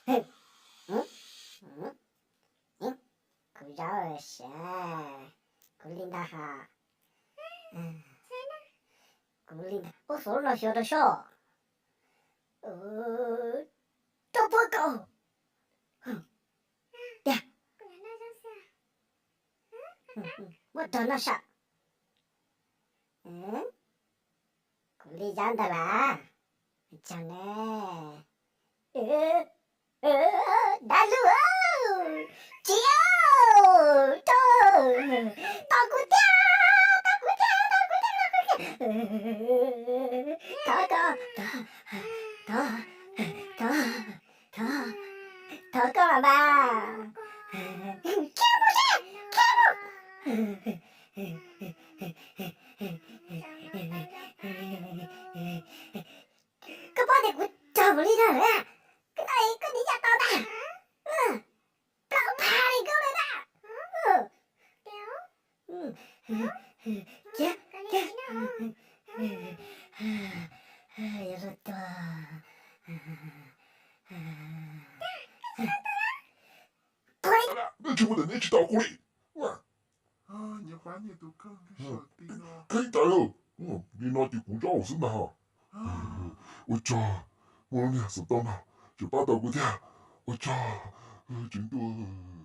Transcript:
Kuv zaub siav, kuv li ntag ha. Kuv li ntag, ub, xuav lub no xyuas rau soj. Rau puag kaum. Tiag. Muab rau noj saib. Kuv li zaub ntag las. Tsaug ne. Dab lub, tsis, tos kuv thiab, tos kuv thiab, tos kuv thiab, tos kuv thiab. Thov koj, thov, thov, thov, thov koj los mas. Khiav mus seb, khiav mus. Koj paub tias kuv raug li no lawm, koj no koj nim yam tau ntag. Plaub phab li koj lawm ntag. Khiav, khiav. Yuav luag tuag. Tsis muaj ntawm neb tsis tau kuv li. Kheev tas li no ces kuv zaub xwb ntag. Ua tsaug, muaj lub niag xov tooj no, tseem pab tau kuv thiab. Ua tsaug, tswv ntuj.